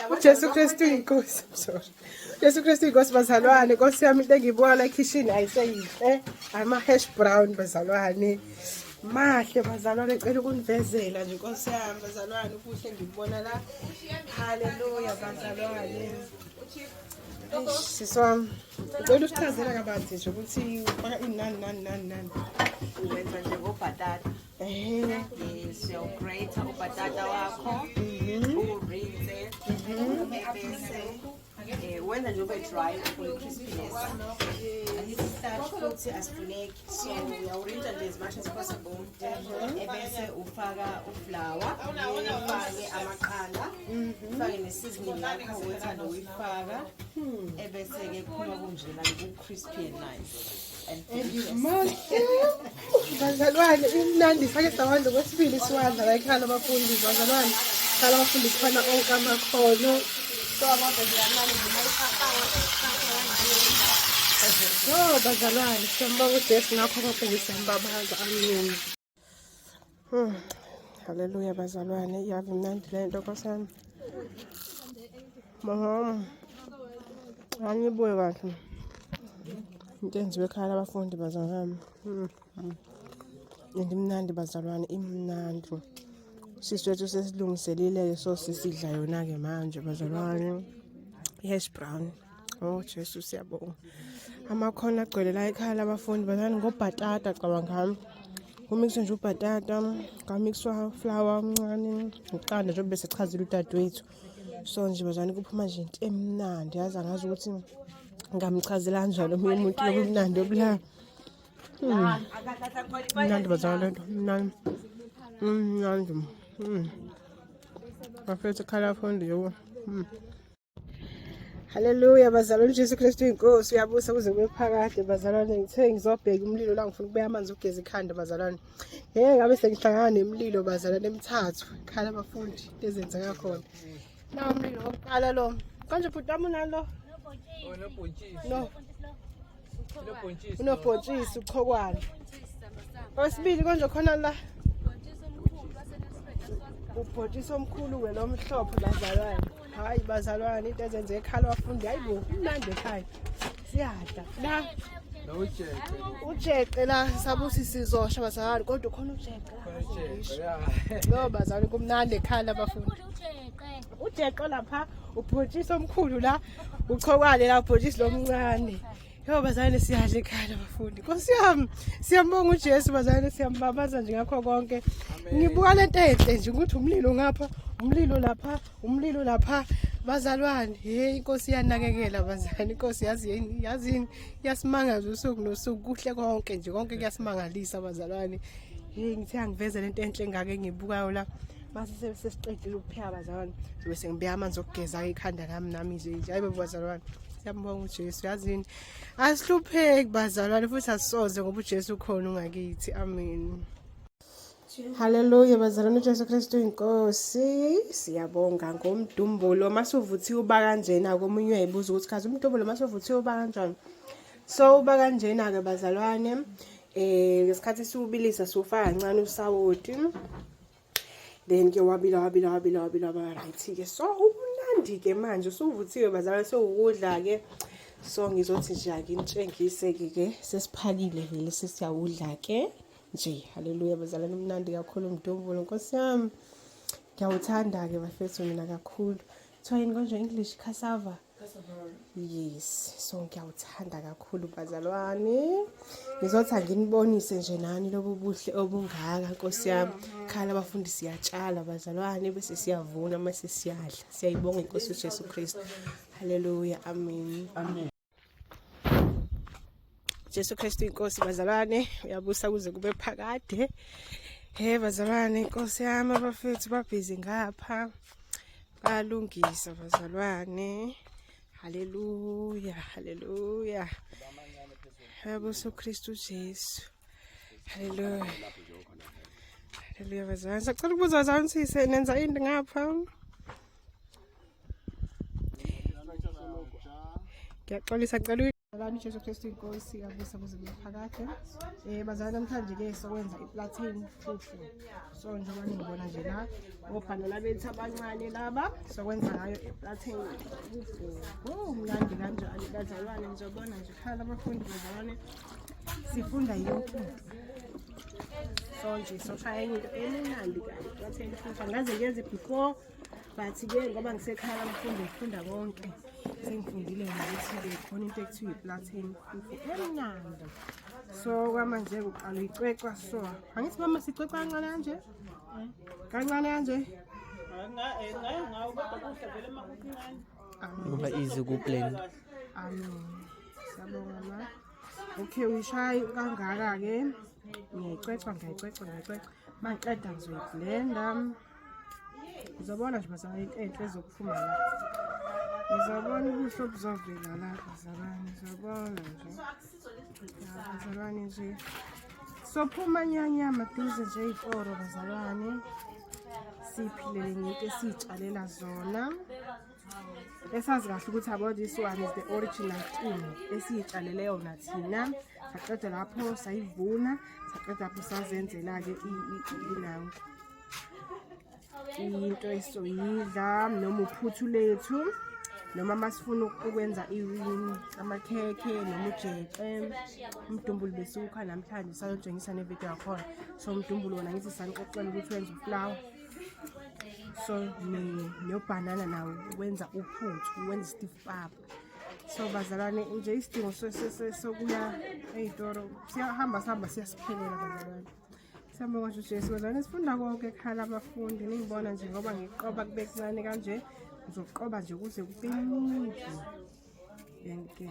UJesu Kristu inkosi. Sorry. Jesu Kristu inkosi bazalwane. Nkosi yami into engiyibuka la kitchen ayiseyihle. Ama hash brown bazalwane. Mahle bazalwane ngicela ukunivezela nje nkosi yami bazalwane ubuhle engibubona la. Hallelujah bazalwane. Sisi wami, ngicela usichazela kabanzi nje ukuthi ufaka ini nani nani nani nani. Uwenza nje ngobhatata. Yes, uyawugrate ubhatata wakho, uwurinse, ebese wenza nje ube dry for crispiness. Angithi starch futhi asifuneki, so uyawurinsa nje as much as possible. Ebese ufaka uflour, ufake amaqanda, ufake ne-seasoning yakho othanda ukuyifaka. Ebese-ke kuphuma kunjena ku-crispy and nice. Bazalwane imnandi sake sawanda kwesibili siwadla la ekhaya labafundi bazalwane khala abafundi kukhona onke amakhono. Oh bazalwane siyambonga uJesu ngakho konke nje siyambabaza amen. Haleluya bazalwane yavi mnandi le nto nkosi yami. Mama. Angibuye kahle. Into enziwe ekhaya labafundi bazalwane. And imnandi bazalwane imnandi. Sisi wethu sesilungiselile-ke so sisidla yona-ke manje bazalwane. I-hash brown. Oh Jesu siyabonga. Amakhono agcwele la ekhaya labafundi bazalwane ngobhatata cabangami. Kumixwa nje ubhatata, kwamixwa flour omncane, iqanda njengoba besechazile udadewethu. So nje bazalwane kuphuma nje into emnandi yazi angazi ukuthi ngamchazela kanjani omunye umuntu lobu mnandi obula. Mnandi bazalwane lento, mnandi. Mnandi. Bafethu ekhaya labafundi yebo. Haleluya bazalwane uJesu Kristu inkosi uyabusa kuze kube phakade bazalwane ngithe ngizobheka umlilo la ngifuna ukubeka amanzi okugeza ikhanda bazalwane hey ngabe sengihlangana nemililo bazalwane emithathu khala abafundi ezenzeka khona na umlilo wokuqala lo konje bhuti wami unalo no unobhontshisi uchokwane Owesibili konje khona la ubhontshisi omkhulu wena omhlophe bazalwane. Hayi bazalwane into ezenze ekhala abafundi hayi bo kumnandi ekhaya. Siyadla la Nojeqe. Ujeqe la sabuthi sizosha bazalwane kodwa khona ujeqe. Ujeqe ya. No bazalwane kumnandi ekhaya abafundi. Ujeqe lapha ubhontshisi omkhulu la uchokwane la ubhontshisi lomncane. Yo bazalwane siyadla ekhaya bafundi. Nkosi yami, siyambonga uJesu bazalwane siyambabaza nje ngakho konke. Ngibuka lento enhle nje ukuthi umlilo ngapha, umlilo lapha, umlilo lapha. Bazalwane, hey inkosi iyanakekela bazalwane, inkosi yazi yini, yazi yasimangaza usuku nosuku kuhle konke nje konke kuyasimangalisa bazalwane. Hey ngithe angiveze lento enhle engaka engibukayo la. Mase sesiqedile ukupheka bazalwane, zobe sengibeka amanzi okugeza ikhanda lami nami nje. Hayi bazalwane. Siyambonga uJesu yazini. Asihlupheki bazalwane futhi asisoze ngoba uJesu ukhona ungakithi. Amen. Haleluya bazalwane uJesu Kristu inkosi. Siyabonga ngomdumbulo masuvuthiwe uba kanjena komunye uyayibuza ukuthi kazi umdumbulo masuvuthiwe uba kanjani. So uba kanjena ke bazalwane eh ngesikhathi siwubilisa siwufaka kancane usawoti. Then ke wabila wabila wabila wabila waba right ke. So umnandi ke manje usuvuthiwe bazalwane sewukudla ke. So ngizothi nje akinitshengise ke ke sesiphakile vele sesiyawudla ke nje. Haleluya bazalwane umnandi kakhulu umdumbulo Nkosi yami. Ngiyawuthanda ke bafethu mina kakhulu. Kuthiwa yini konje English cassava? Yes, so ngiyawuthanda kakhulu bazalwane. Ngizothi anginibonise nje nani lobu buhle obungaka Nkosi yami. Khala abafundi siyatshala bazalwane bese siyavuna mase siyadla. Siyayibonga inkosi uJesu Kristu. Haleluya, amen. Amen. Jesu Kristu inkosi bazalwane uyabusa kuze kube phakade. Hey bazalwane inkosi yami abafethu babhizi ngapha. Balungisa bazalwane. Haleluya, haleluya. Uyabusa uKristu Jesu. Haleluya. Haleluya bazalwane. Sacela ukubuza bazalwane sise nenza ini ngapha? Ngiyaxolisa cela. Bazalwane, uJesu Kristu inkosi abusa kuze kube phakade. Bazalwane, namhlanje ke sokwenza i-plantain fufu. So njengoba ningibona nje la, obhanana bethu abancane laba sokwenza ngayo i-plantain fufu. Oh, mnandi kanjani bazalwane, nizobona nje khala abafundi bazalwane, sifunda yonke into. So nje soshaya enye into emnandi kabi, plantain fufu. Angaze ngiyenze before, but-ke ngoba ngisekhaya abafundi ngifunda konke, sengifundile nokuthi-ke khona into ekuthiwa i-plantain fufu emnandi. So kwamanje kuqala uyicwecwa, so angithi mama sicwecwa kancane kanje, kancane kanje. Kuba easy ukublend. Amen, siyabonga ma. Okay, uyishaya kangaka-ke, ngiyayicwecwa, ngiyayicwecwa, ngiyayicwecwa, uma ngiqeda ngizoyiblenda. Ngizobona nje bazalwane into enhle ezokuphuma la, ngizobona ubuhle obuzovela la bazalwane, ngizobona nje. Ya, bazalwane nje sophuma nyanya maduze nje ey'toro bazalwane, siphilele ngento esiy'tshalela zona, esazi kahle ukuthi abo this one is the original thing esiyitshalele yona thina. Saqeda lapho sayivuna, saqeda lapho sazenzela-ke inangu into esizoyidla, noma uphuthu lethu, noma masifuna ukwenza amakhekhe noma ujeqe. Umdumbulu besiwukha namhlanje, sayotshengisa nevidiyo yakhona. So umdumbulu wona ngithi sanixoxela ukuthi wenza uflour, so nobhanana nawo wenza uphuthu, wenza stiff pap. So bazalwane nje isidingo sokuya ey'toro siyahamba, sihamba siyasiphelela bazalwane. Siyabonga nje uJesu bazalwane, sifunda konke ekhala abafundi. Ningibona nje ngoba ngiqoba kube kuncane kanje, ngizoqoba nje kuze kube ningi. Then ke